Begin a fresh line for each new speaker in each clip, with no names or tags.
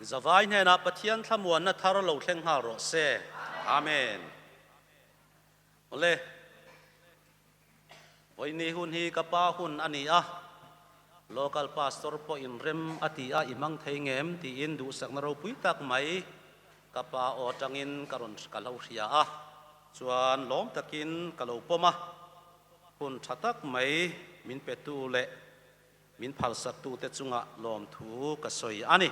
Zavai hnenah Pathian thlamuanna thar lo thleng nghal rawh se. Amen. Awle, vawiini hun hi ka pa hun a ni a, Local Pastor pawh inrem a ti a, i hmang thei ngem tiin duhsakna ropui tak mai ka pa aw atangin ka rawn ka lo hria a, chuan lawm takin ka lo pawm a, hun tha tak mai min petu leh min phalsaktute chungah lawmthu ka sawi a ni.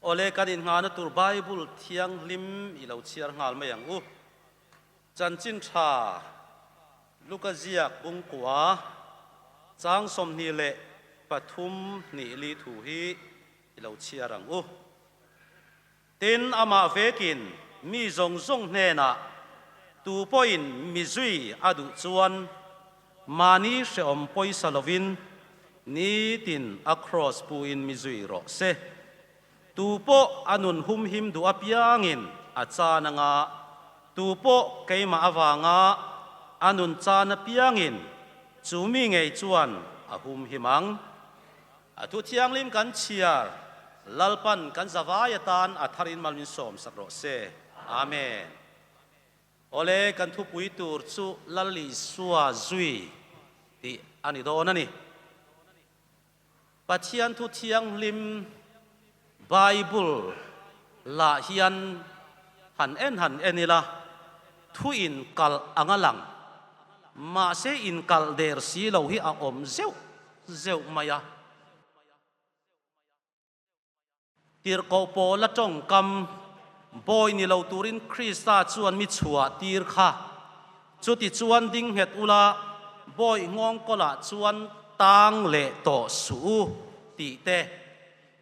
Awle, kan innghahna tur Bible thianghlim i lo chhiar nghal mai ang u. Chanchin tha Luka ziak bungkua chang 23 hnih li thu hi i lo chhiar ang u. Tin, amah vekin mi zawng zawng hnenah tu pawhin mi zui a duh chuan mahni hrehawm pawisa lovin nitin a kraws puin mi zui rawh se. Tu pawh a nun humhim duh apiangin a chan anga, tu pawh keimah avanga a nun chan apiangin chu mi ngei chuan a humhim ang. A thu thianghlim kan chhiar, Lalpan kan zavai atan a tharin mal min sawm sak rawh se. Amen. Awle, kan thupui tur chu Lal Isua zui tih a ni dawn a ni. Pathian thu thianghlim Bible lah hian han en han en ila, thu inkalh anga lang, mahse inkalh der si lo hi a awm zeuh zeuh mai a. Tirhkoh Paula tawngkam, Bawi ni lo turin Krista chuan mi chhuah tir kha. Chuti chuan ding nghet ula, bawi nghawng kawlah chuan tang leh tawh suh u, tih te.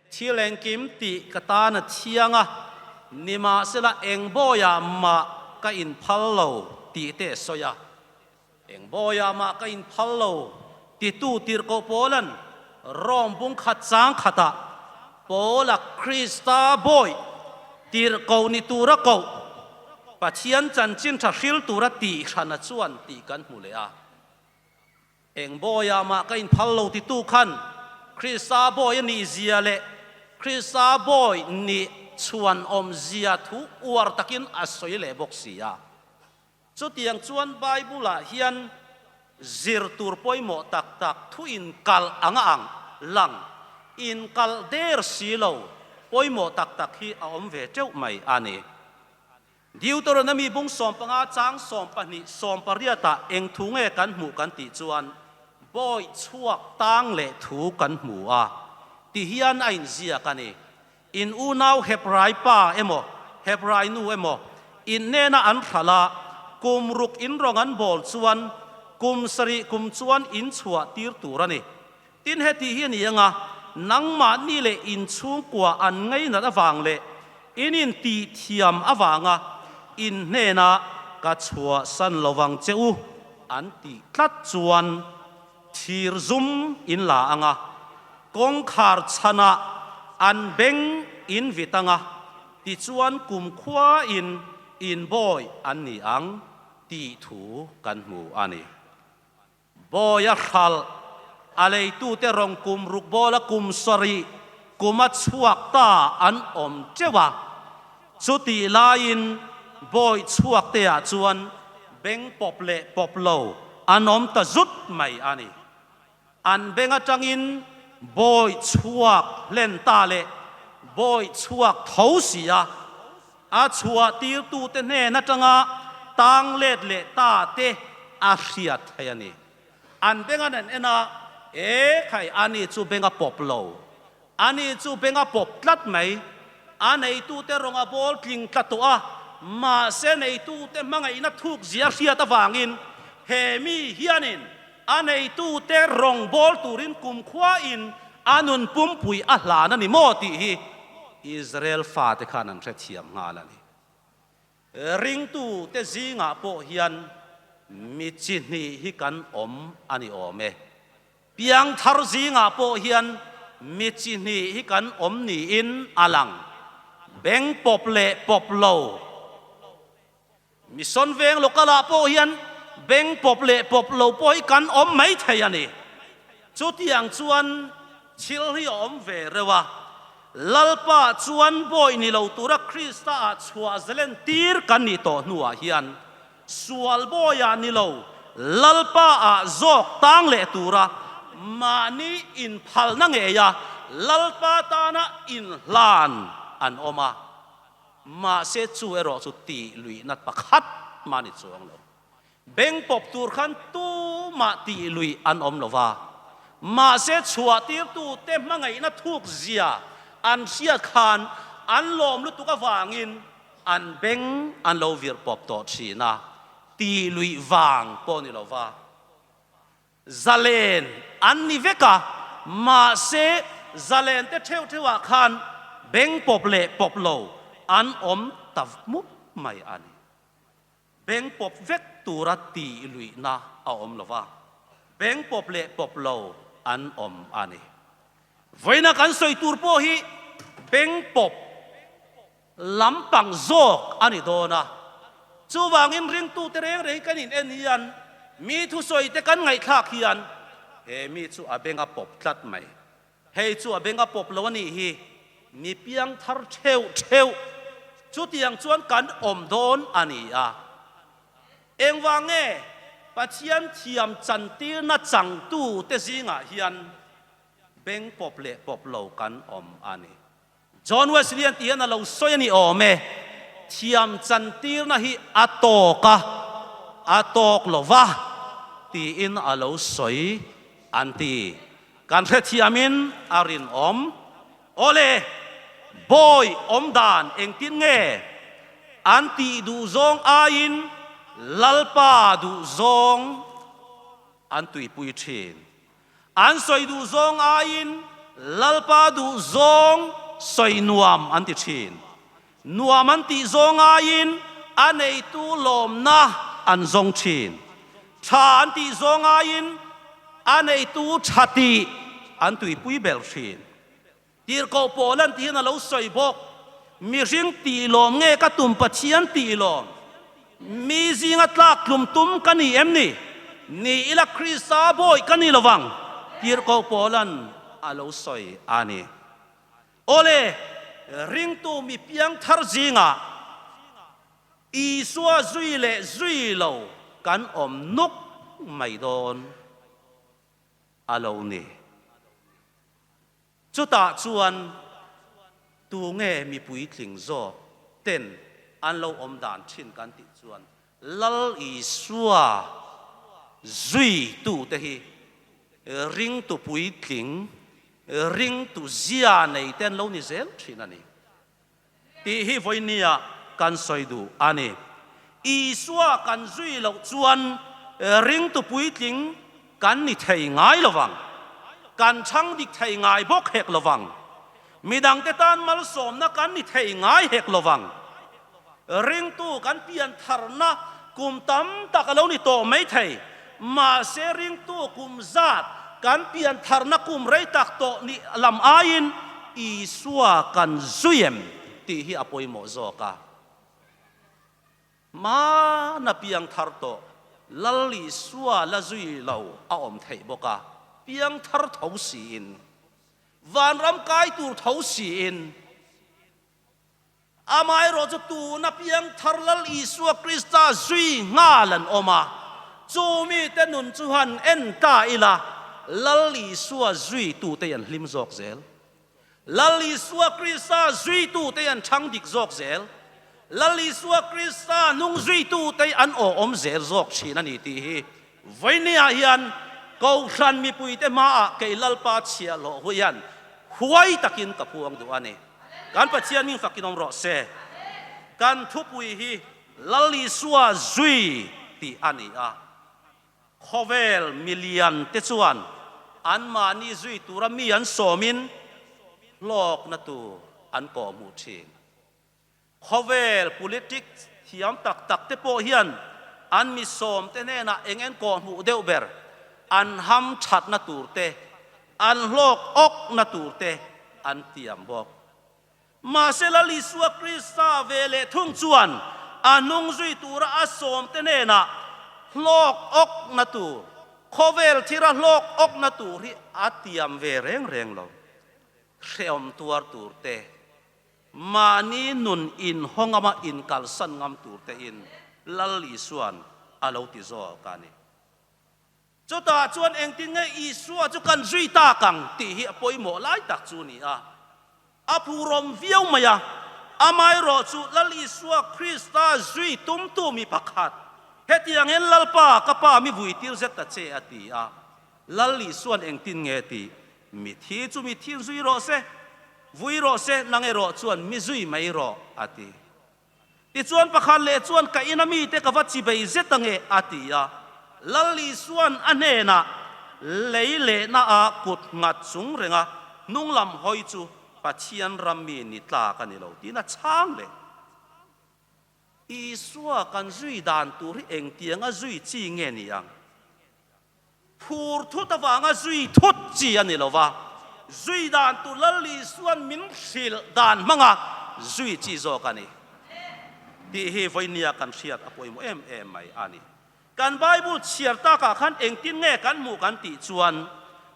Thil engkim tih ka tan a thiang a, nimahsela eng bawiah mah ka inphal lo, tih te sawi a. Eng bawiah mah ka inphal lo, titu Tirhkoh Paula'n Rome bung khat chang khatah Paula Krista bawi tirhkoh ni tura koh, Pathian chanchin tha hril tura tih hrana chuan tih kan hmu leh a. Eng bawiah mah ka inphal lo titu khan Krista bawi a nih zia leh Krista bawi nih chhuan awm zia thu uar takin a sawi leh bawk si a. Chutiang chuan Bible-ah hian zir tur pawimawh tak tak thu inkalh anga ang lang, inkalh der si lo pawimawh tak tak hi a awm ve teuh mai a ni. Deuteronomy bung 15 chang 12 18-ah eng thu nge kan hmuh kan tih chuan bawi chhuak tang leh thu kan hmu a, ti hian a inziak a ni. In unau Hebrai pa emaw, Hebrai nu emaw, in hnena an hralh a, kum ruk in rawng an bawl chuan kum sarih kum chuan in chhuah tir tur a ni. Tin, heti hi a ni anga, nangmahni leh in chhungkua an ngainat avang leh in intihthiam avanga in hnena ka chhuahsan lovang che u an tih tlat chuan, Thir zum in la anga, kawngkhar chhanah an beng in vit anga, tichuan kumkhua in inbawi an ni ang tih thu kan hmu a ni. Bawi a hralh, a leitute rawn kum ruk bawla kum 70 kum a chhuak ta an awm teuh a, chutih laiin bawi chhuak te ah chuan Beng pawp leh pawp lo an awm ta zut mai a ni. An beng atangin bawi chhuak hlen ta leh bawi chhuak tho si a, a chhuah tirtute hnen atanga tang let leh ta te a hriat theih a ni. An beng an en a, E khai, ani chu beng a pawp lo. Ani chu beng a pawp tlat mai. A neitute rawng a bawl tling tla tawh a, mahse neitute hmangaihna thuk zia hriat avangin he mi hianin a neitute rawng bawl turin kumkhuain a nun pumpui a hlan a ni maw tih hi Israel fate khan an hrethiam nghal a ni. Ringtute zingah pawh hian mi chi hnih hi kan awm a ni awm e. Piangthar zingah pawh hian mi chi hnih hi kan awm niin a lang. Beng pawp leh pawp lo. Mission veng local-ah pawh hian beng pawp leh pawp lo pawh hi kan awm mai thei a ni. Chutiang chuan thil hi a awm ve reuh a. Lalpa chuan bawi ni lo tura Krista-ah chhuah zalen tir kan nih tawh hnuah hian sual bawiah ni lo Lalpa-ah zawk tang leh tura mahni inphalna ngeia Lalpa tana inhlan an awm a. Mahse chu erawh chu tih luihna pakhat mah ni chuang lo. Beng pawp tur khan tumah tih lui an awm lo va, mahse chhuah tirtute hmangaihna thuk zia an hriat khan an lawm lutuk avangin an beng an lo vir pawp tawh thin a, tih luih vang pawh ni lo va. Zalen an ni vek a, mahse zalen te theuh theuhah khan beng pawp leh pawp lo an awm ta mup mai a ni. Beng pawp vek tura tih luihna a awm lo va, beng pawp leh pawp lo an awm a ni. Vawiina kan sawi tur pawh hi beng pawp lampang zawk a ni dawn a. Chuvangin ringtute reng reng kan in en hian mi thusawi te kan ngaihthlak hian he mi chu a beng a pawp tlat mai. Hei chu a beng a pawp lo a nih hi, mi piang thar theuh theuh chutiang chuan kan awm dawn a ni a. Engvang nge Pathian thiam chantirna changtu te zingah hian beng pawp leh pawp lo kan awm a ni. John Wesley an tih hian a lo sawi a ni awm e, thiam chantirna hi a tawk a, a tawk lo va tiin a lo sawi an ti. Kan hrethiamin a rinawm. Awle, bawi awm dan engtin nge an tih duh zawng aiin Lalpa duh zawng an tuipui thin. An sawi duh zawng aiin Lalpa duh zawng sawi nuam an ti thin. Nuam an tih zawng aiin a neitu lawmna an zawng thin. Tha an tih zawng aiin a neitu tha tih an tuipui ber thin. Tirhkoh pawl an tihin a lo sawi bawk. Mihring tih lawm nge ka tum Pathian tih lawm? Mi zinga tlak tlum tum ka ni em ni? Ni ila Krista bawi ka ni lovang, tirhkoh pawl an a lo sawi a ni. Awle, ringtu mi piangthar zingah Isua zui leh zui lo kan awm nuk mai dawn a lo ni. Chutah chuan tu nge mipui tling zawk ten an lo awm dan thin kan tih chuan Lal Isua zuitute hi ringtu puitling, ringtu zia nei te an lo ni zel thin a ni. Tih hi vawinia kan sawi duh a ni. Isua kan zui loh chuan ringtu puitling kan ni thei ngai lo vang. Kan chhang dik thei ngai bawk hek lo vang. Midangte tan malsawmna kan ni thei ngai hek lo vang. Ringtu kan pian tharna kum tam tak a lo ni tawh mai thei. Mahse ringtu kum zat kan pian tharna kum rei tak tawh nih lam aiin Isua kan zui em tih hi a pawimawh zawk a. Hmana piang thar tawh Lal Isua la zui lo a awm theih bawk a, piang thar tho siin, vanram kai tur tho siin, Amaherawh chu tuna piangthar Lal Isua Krista zui nghal an awm a, chu mite nun chu han en ta ila, Lal Isua zuitute an hlim zawk zel. Lal Isua Krista zuitute an chhang dik zawk zel. Lal Isua Krista hnung zuitute an awhawm zel zawk thin a ni tih hi Vawinia hian Kohhran mipuite hmaah kei Lalpa chhiahhlawh hui hian huai takin ka puang duh a ni. Kan Pathian ming fakin awm rawh se. Kan thupui hi Lal Isua zui tih a ni a. Khawvel milian te chuan anmahni zui tura mi an sawmin hlawkna tur an kawhhmuh thin. Khawvel politics thiam tak tak te pawh hian an mi sawm te hnenah eng en kawhhmuh deuh ber an ham thatna tur te, an hlawk awkna tur te an tiam bawk. Mahse Lal Isua Krista ve leh thung chuan a hnung zui tura a sawm te hnenah hlawk awkna tur, khawvel thira hlawk awkna tur hi a tiam ve reng reng lo. Hrehawm tuar tur te, mahni nun inhawngama inkalsan ngam tur tein Lal Isua'n a lo ti zawk a ni. Chutah chuan engtin nge Isua chu kan zui tak ang tih hi a pawimawh lai tak chu a ni a. A phurawm viau mai a, amaherawh chu Lal Isua Krista zui tumtu mi pakhat, hetiangin Lalpa, ka Pa mi vuitir zet ta che a ti a. Lal Isua'n engtin nge tih Mithi chu mithi zui rawh se, vui rawh se, nang erawh chuan mi zui mai rawh, a ti. Tichuan pakhat leh chuan ka ina mite ka va chibei zet ange, a ti a. Lal Isua'n a hnenah lei lehna ah kut nghat chung renga hnung lam hawi chu Pathian ram mi ni tlak a ni lo tiin a chhang leh. Isua kan zui dan tur hi engtianga zui chi nge ni ang? Phur thut avanga zui thut chi a ni lo va, zui dan tur Lal Isua'n min hrilh dan hmanga zui chi zawk a ni tih hi vawinia kan hriat a pawimawh em em mai a ni. Kan Bible chhiar takah khan engtin nge kan hmuh kan tih chuan,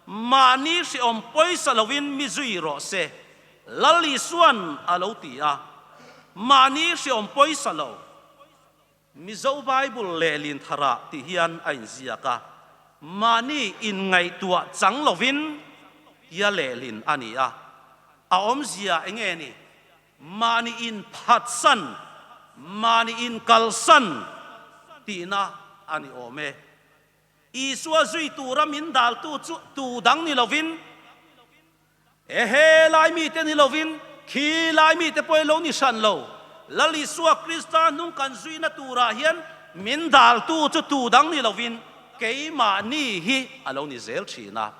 mahni hrehawm pawisa lovin mi zui rawh se, Lal Isua'n a lo ti a, mahni hrehawm pawisa lo. Mizo Bible lehlin tharah ti hian a inziak a, mahni inngaihtuah chang lovin tia lehlin a ni a. A awmzia eng nge ni? Mahni inphatsan, mahni inkalsan tihna a ni awm e. Isua zui tura min daltu chu tu dang ni lovin, Ehe, lai mite ni lovin, khi lai mite pawh hi lo ni hran lo. Lal Isua Krista hnung kan zuina turah hian min daltu chu tu dang ni lovin keimahni hi a lo ni zel thin a.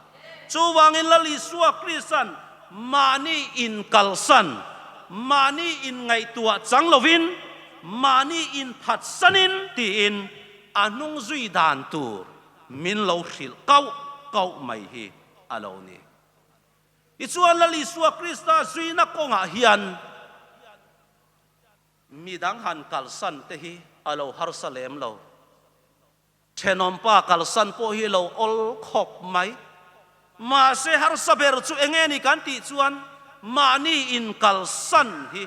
Chuvangin Lal Isua Krista'n mahni inkalsan, mahni inngaihtuah chang lovin, mahni inphatsanin tiin a hnung zui dan tur min lo hrilh kauh kauh mai hi a lo ni. Tichuan Lal Isua Krista zuina kawngah hian midang han kalsan te hi a lo harsa lem lo. Thenawmpa kalsan pawh hi lo awl khawp mai. Mahse harsa ber chu enge ni kan tih chuan mahni inkalsan hi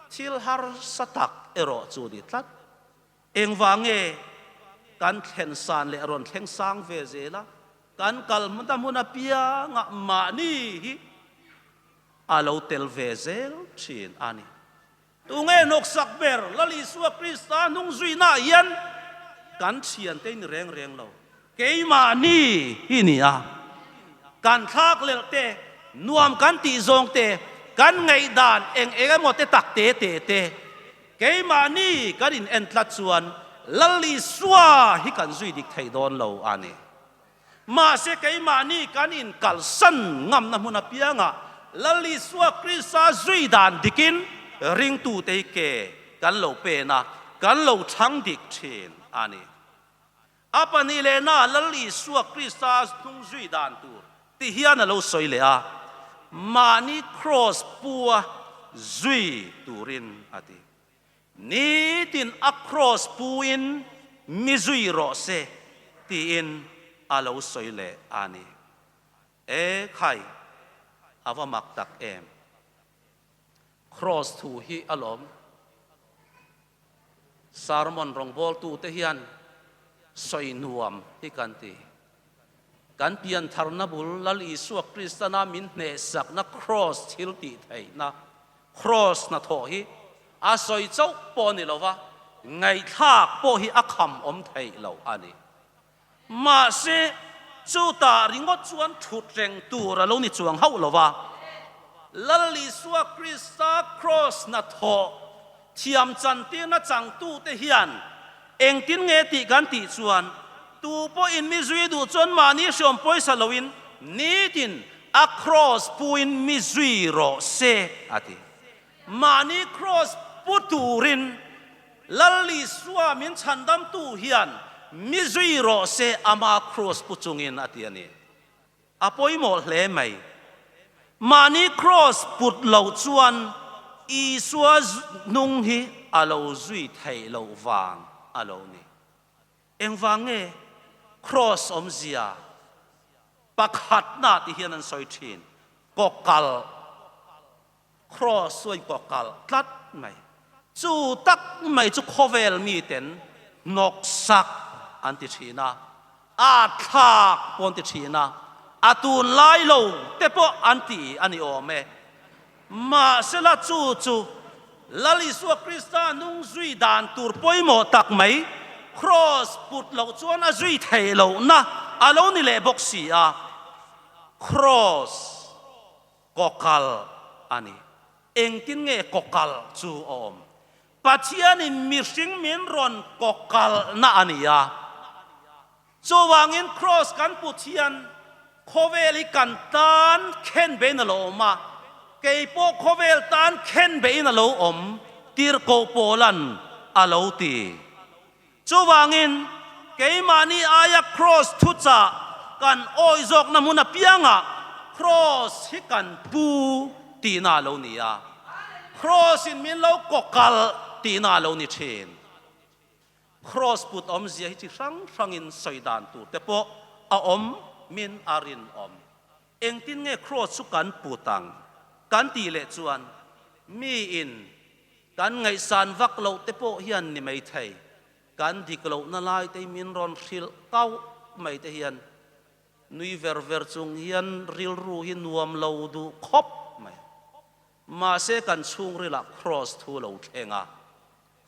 thil harsa tak erawh chu ni tlat. Engvang nge kan thlen san leh rawn thleng sang ve zel a, kan kal hmun hmun apiangah mahni hi a lo tel ve zel thin a ni. Tunge hnawksak ber Lal Isua Krista hnung zuinaah hian kan thiante in reng reng lo. Keimahni hi ni a, kan thlak lelh te, nuam kan tih zawng te, kan ngaihdan eng eng emaw te tak te te te, keimahni kan in en tlat chuan Lal Isua hi kan zui dik thei dawn lo a ni. Mahse keimahni kan in kalsan ngamna hmun apiangah Lal Isua Krista zui dan dikin ringtute hi ke kan lo pen a, kan lo chhang dik thin a ni. A pahnilehna Lal Isua Krista hnung zui dan tur ti hian a lo sawi leh a, mahni kraws pua zui turin a ti. Nitin a kraws puin mi zui rawh se tiin a lo sawi leh a ni. E khai, a va mak tak em! Kraws thu hi alawm. Sermon rawngbawltute hian sawi nuam hi kan ti. Kan piantharna bul Lal Isua Kristana min hnehsakna Kraws thil tih theihna, Kraws hnathawh hi a sawi chauh pawh a ni lova, ngaihthlak pawh hi a kham awm theih lo a ni. Mahse, chutah ringawt chuan thut reng tur a lo ni chuang hauh lo va. Lal Isua Krista Kraws hnathawh thiam chantirna changtute hian engtin nge tih kan tih chuan, tu pawhin mi zui duh chuan mahni hriawm pawisa loin nitin a kraws puin mi zui rawh se, a ti. Mahni kraws pu turin Lal Isua min chhandamtu hian mi zui rawh se ama kraws pu chungin a ti a ni. A pawimawh hle mai. Mahni kraws put loh chuan Isua hnung hi a lo zui theih loh vang a lo ni. Engvang nge kraws awmzia pakhatna ti hian an sawi thin? Kawkal. Kraws chu a inkawkalh tlat mai. Chu tak mai chu khawvel miten hnawksak an ti thin a, a thlak pawh an ti thin a, a tunlai lo te pawh an ti a ni awm e. Mahsela chu chu Lal Isua Krista nung zui dan tur pawimawh tak mai, Kraws put loh chuan a zui theih lohna a lo ni leh bawk si a, Kraws kawkal a ni. Engtin nge kawkal chu a awm? Pathianin mihring min rawn kawkalna a ni a. Chuvangin Kraws kan put hian khawvel hi kan tan khen bein a lo awm a, kei pawh khawvel tan khen bein a lo awm, Tirhkoh Paula'n a lo ti. Chuvangin keimahni aia Kraws thuchah kan awi zawkna hmun apiangah Kraws hi kan pu tihna a lo ni a, Kraws-in min lo kawkalh tihna a lo ni thin. Kraws put awmzia hi chi hrang hrangin sawi dan tur te pawh a awm min a rinawm. Engtin nge kraws chu kan put ang kan tih leh chuan miin kan ngaihsan vak loh te pawh hian ni mai thei, kan dik lohna lai te hi min rawn hrilh kauh mai te hian nui ver ver chung hian rilru hi nuam lo duh khawp mai. Mahse kan chhungrilah kraws thu lo thleng a,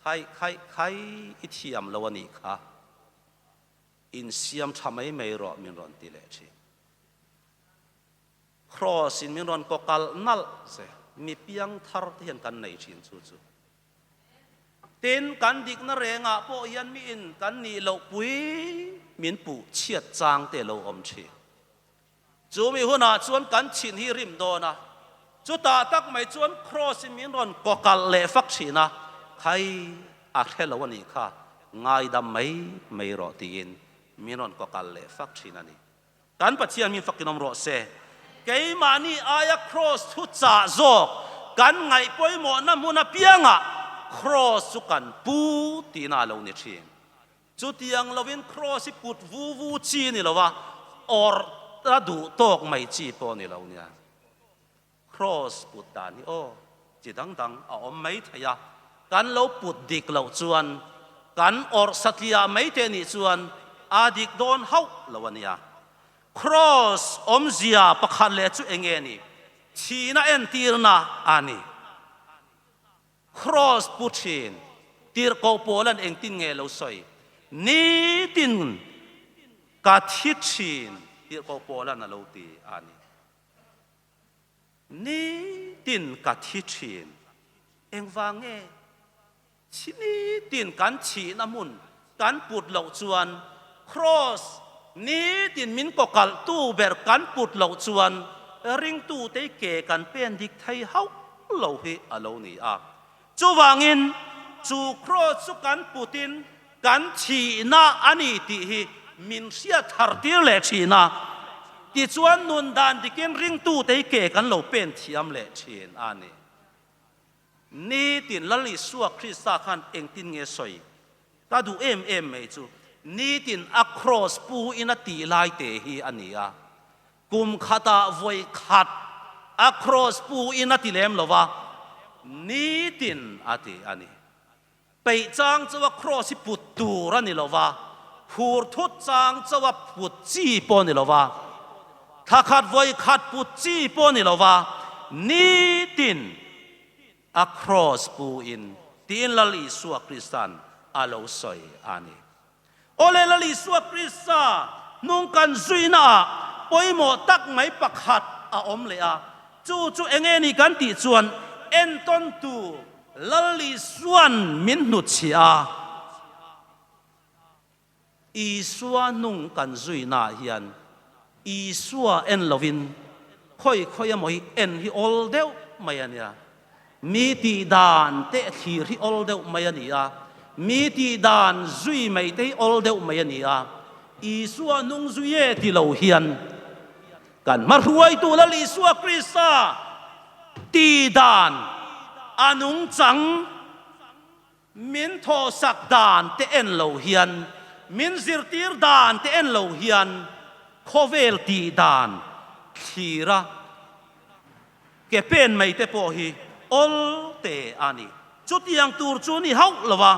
Khaih khaih khai i thiam lo a nih kha, insiam tha mai mai rawh min rawn ti leh thin. Kraws in min rawn kaw kalh nalh che, mi piang thar te hian kan nei thin chu chu. Tin, kan dikna rengah pawh hian mi in kan nih loh pui min puh chhiat chang te lo awm thin. Chu mi hunah chuan kan chhin hi rim dawn a, chutah tak mai chuan Kraws in min rawn kaw kalh leh fak thin a, Khai, a hre lo a nih kha, ngaidam mai mai rawh tiin min rawn kaw kalh leh fak thin a ni. Kan Pathian min fakin awm rawh se. Keimahni aia Kraws thu chah zawk kan ngaih pawimawhna hmun apiangah Kraws chu kan pu tihna a lo ni thin. Chutiang lovin Kraws hi put vu vu chi a ni lo a, awrh a duh tawk mai chi pawh a ni lo nia. Kraws put dan hi aw chi dang dang a awm mai thei a, kan lo put dik loh chuan kan awrh satliah mai te nih chuan a dik dawn hauh lo a nia. Kraws awmzia pakhat leh chu eng nge ni? Thihna entirna a ni. Kraws pu thin, tirhkoh Paula'n engtin nge lo sawi? Nitin ka thi thin, tirhkoh Paula'n a lo ti a ni. Nitin ka thi thin. Engvang nge? Thi nitin kan thihna hmun kan put loh chuan kraws nitin min kawkalhtu ber kan put loh chuan ringtute ke kan pen dik thei hauh lo hi a lo ni a. Chuvangin chu kraws chu kan putin kan thihna a ni tih hi min hriat thar tir leh thin a, tichuan nun dan dikin ringtute hi ke kan lo pen thiam leh thin a ni. Nitin Lal Isua Krista khan engtin nge sawi? Ka duh em em mai chu nitin a kraws pu in a tih lai te hi a ni a. Kum khatah vawi khat a kraws pu in a ti lem lo va, nitin a ti a ni. Peih chang chauha kraws hi put tur a ni lo va, phur thut chang chauha put chi pawh a ni lo va, thla khat vawi khat put chi pawh a ni lo va, nitin a kraws pu in tiin Lal Isua Krista'n a lo sawi a ni. Awle Lal Isua Krista hnung kan zuinaah pawimawh tak mai pakhat a awm leh a, chu chu enge ni kan tih chuan entawn tur Lal Isua'n min hnutchhiah a. Isua hnung kan zuinaah hian Isua en lovin khawi khawi emaw hi en hi awl deuh mai a nia. Mi tih dan teh thlir hi awl deuh mai a ni a, mi tih dan zui mai te hi awl deuh mai a ni a. Isua hnung zui e ti lo hian kan hmahruaitu Lal Isua Krista tih dan a nungchang min thawhsak dan te en lo hian, min zirtir dan te en lo hian khawvel tih dan thlira ke pen mai te pawh hi. Awl te a ni. Chutiang tur chu ni hauh lo a,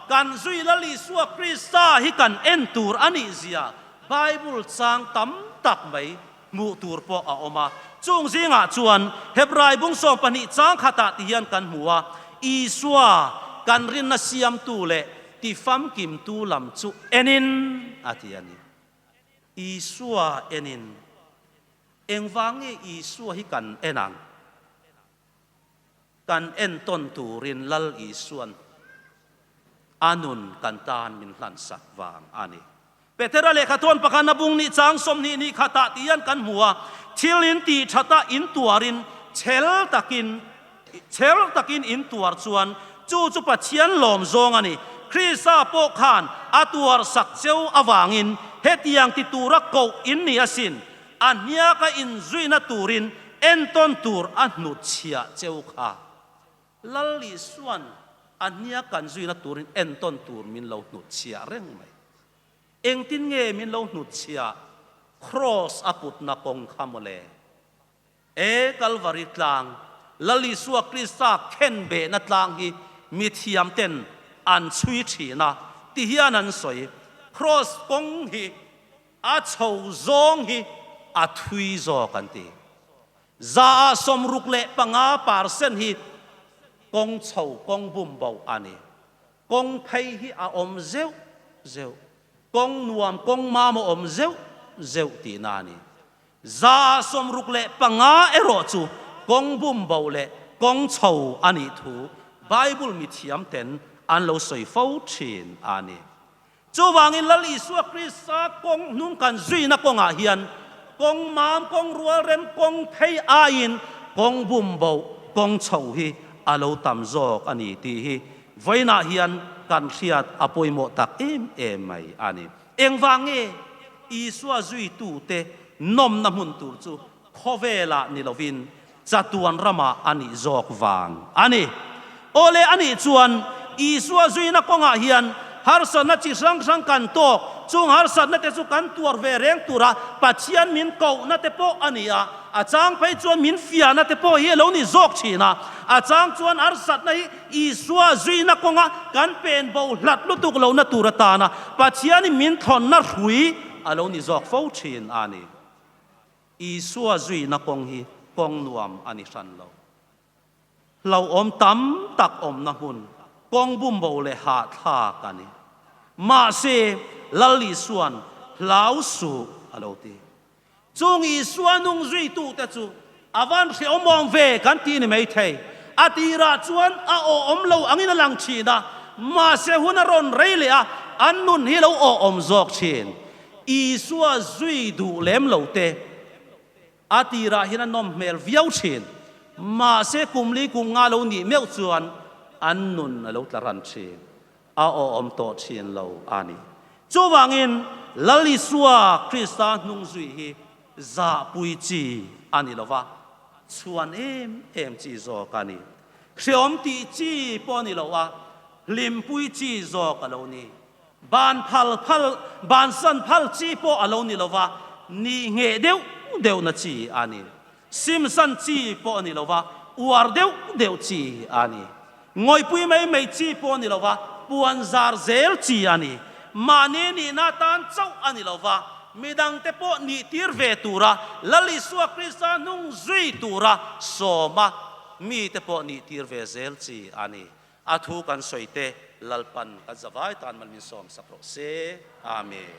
kan zui Lal Isua Krista hi kan en tur a nih zia Bible chang tam tak mai hmuh tur pawh a awm a. Chung zingah chuan Hebrai bung 12 chang khatah ti hian kan hmu a, Isua kan rinna siamtu leh tifamkimtu lam chu enin a ti a ni. Isua enin. Engvang nge Isua hi kan en ang? Kan entawn turin Lal Isua'n a nun kan tan min hlansak vang a ni. Petera lehkhathawn pakhat na bung nih chang 20 nih khatah ti hian kan hmu a, Thil in tih thatah in tuarin chhel takin chhel takin in tuar chuan chu chu Pathian lawm zawng a ni. Krista pawh khan a tuar sak cheu avangin hetiang ti tura koh in ni asin. A hniaka inzuina turin entawn tur a hnutchhiah cheu kha. Lal Isua'n a hniak kan zuina turin entawn tur min lo hnutchhiah reng mai. Engtin nge min lo hnutchhiah? Kraws a putna kawng kha mawle. E Kalvari tlang, Lal Isua Krista khenbehna tlang hi mithiamten an chhui thin a, ti hian an sawi. Kraws kawng hi A chho zawng hi a thui zawk an ti. 65% hi kawng chho, kawng bum bo a ni. Kawng phei hi a awm zeuh zeuh, kawng nuam, kawng mam a awm zeuh zeuh tihna a ni. 65% erawh chu kawng bum bo leh kawng chho a nih thu Bible mithiam ten an lo sawi fo thin a ni. Chuvangin Lal Isua Krista kawng hnung kan zuina kawngah hian kawng mam, kawng rualrem, kawng phei aiin kawng bum bo, kawng chho hi a lo tam zawk a ni tih hi vawiinah hian kan hriat a pawimawh tak em em mai a ni. Engvang nge Isua zuitute nawmna hmun tur chu khawvelah ni lovin chatuan ramah a nih zawk vang a ni. Awle a nih chuan Isua zuina kawngah hian harsatna chi hrang hrang kan tawk, chung harsatna te chu kan tuar ve reng tura Pathian min kohna te pawh a ni a, a chang phei chuan min fiahna te pawh hi a lo ni zawk thin a, a chang chuan harsatna hi Isua zuina kawnga kan pen bo hlat lutuk lohna tur atana Pathianin min thawnna hrui a lo ni zawk fo thin a ni. Isua zuina kawng hi kawng nuam a ni hran lo. Hlauhawm tam tak awmna hmun, kawng bumbo leh hahthlak a ni. Mahse, Lal Isua'n hlau suh a lo ti. Chung Isua nung zuitute chu a van hrehawm awm ve kan ti ni mai thei. A tirah chuan a awhawm lo angin a lang thin a, mahse hun a rawn rei leh a, an nun hi lo awhawm zawk thin. Isua zui duh lem lo te a tirah hian a nawm hmel viau thin. Mahse kum li kum nga lo nih meuh chuan an nun a lo tla ran thin. A awhawm tawh thin lo a ni. Chuvangin Lal Isua Krista hnung zui hi zahpui chi a ni lo va, chhuan em em chi zawk a ni. Hreawm tih chi pawh a ni lo a, hlimpui chi zawk a lo ni. Ban phal phal, ban san phal chi pawh a lo ni lo va, nih ngheh deuh deuhna chi a ni. Sim san chi pawh a ni lo va, uar deuh deuh chi a ni. Ngawihpui mai mai chi pawh a ni lo va, puan zar zel chi a ni. Mahni nihna tan chauh a ni lo va, midangte pawh nih tir ve tura Lal Isua Krista hnung zui tura sawma mite pawh nih tir ve zel chi a ni. A thu kan sawi te Lalpan kan zavai tan mal min sawm sak rawh se. Amen.